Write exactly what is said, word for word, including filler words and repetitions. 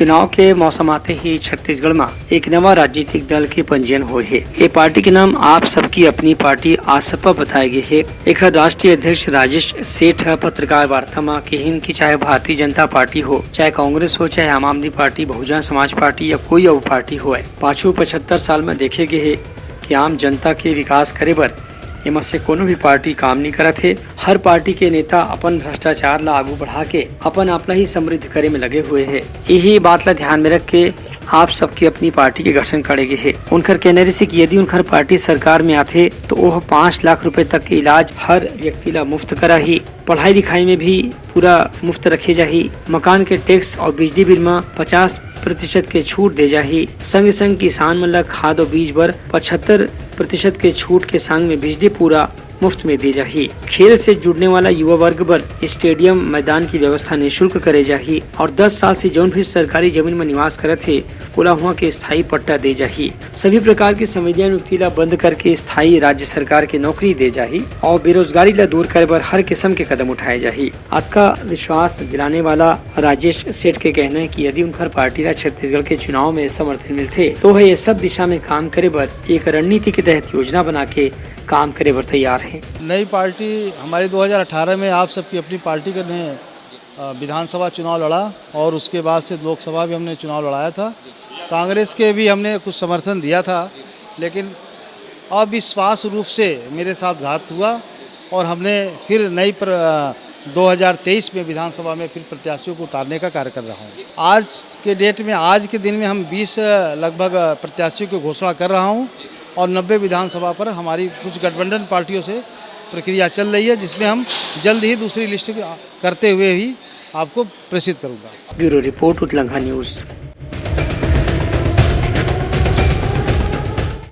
चुनाव के मौसम आते ही छत्तीसगढ़ म एक नवा राजनीतिक दल के पंजीयन होए हे। ये पार्टी के नाम आप सबकी अपनी पार्टी आसपा बताए गे हे। एखर राष्ट्रीय अध्यक्ष राजेश सेठ ह पत्रकार वार्ता म किहिन कि चाहे भारतीय जनता पार्टी हो, चाहे कांग्रेस हो, चाहे आम आदमी पार्टी, बहुजन समाज पार्टी या कोई अउ पार्टी होए, पाछू पचहत्तर साल म देखे गे हे कि आम जनता के विकास करे बर एमा से कोनो भी पार्टी काम नइ करत हे। हर पार्टी के नेता अपन भ्रष्टाचार ला आगू बढ़ा के अपन आप ला ही समृद्ध करे में लगे हुए हे। यही बात ला ध्यान में रख के आप सबके अपनी पार्टी के गठन करे गे हे। उनकर कहना रहिस कि यदि उनकर पार्टी सरकार में आथे, तो ओह पाँच लाख रुपए तक के इलाज हर व्यक्ति ला मुफ्त कराही। पढ़ाई लिखाई में भी पूरा मुफ्त रखे जाही। मकान के टैक्स और बिजली बिल म पचास प्रतिशत के छूट दे जाही। संग संग किसान मन ला खाद और बीज बर पचहत्तर प्रतिशत के छूट के संग में बिजली पूरा मुफ्त में दे जाही। खेल से जुड़ने वाला युवा वर्ग बर स्टेडियम मैदान की व्यवस्था निशुल्क करे जाही और दस साल से जौन भी सरकारी जमीन में निवास करत हे, ओला हुआ के स्थायी पट्टा दे जाही। सभी प्रकार की संविदा नियुक्ति ला बंद करके स्थायी राज्य सरकार के नौकरी दे जाही और बेरोजगारी ला दूर करे बर हर किस्म के कदम उठाए जाही। अतका विश्वास दिलाने वाला राजेश सेठ के कहना है कि यदि उनकर पार्टी ला छत्तीसगढ़ के चुनाव में समर्थन मिलथे, तो वह ये सब दिशा में काम करे बर एक रणनीति के तहत योजना बना के काम करे बर तैयार है। नई पार्टी हमारी दो हज़ार अठारह में आप सबकी अपनी पार्टी ने, अ, विधानसभा चुनाव लड़ा और उसके बाद से लोकसभा भी हमने चुनाव लड़ाया था। कांग्रेस के भी हमने कुछ समर्थन दिया था, लेकिन अविश्वास रूप से मेरे साथ घात हुआ और हमने फिर नई प्र-, अ, दो हज़ार तेईस में विधानसभा में फिर प्रत्याशियों को उतारने का कार्य कर रहा हूँ। आज के डेट में, आज के दिन में हम बीस, अ, लगभग, अ, प्रत्याशियों की घोषणा कर रहा हूँ और नब्बे विधानसभा पर हमारी कुछ गठबंधन पार्टियों से प्रक्रिया चल रही है, जिसमें हम जल्द ही दूसरी लिस्ट करते हुए ही आपको प्रेषित करूँगा। Bureau report, Utlangha news.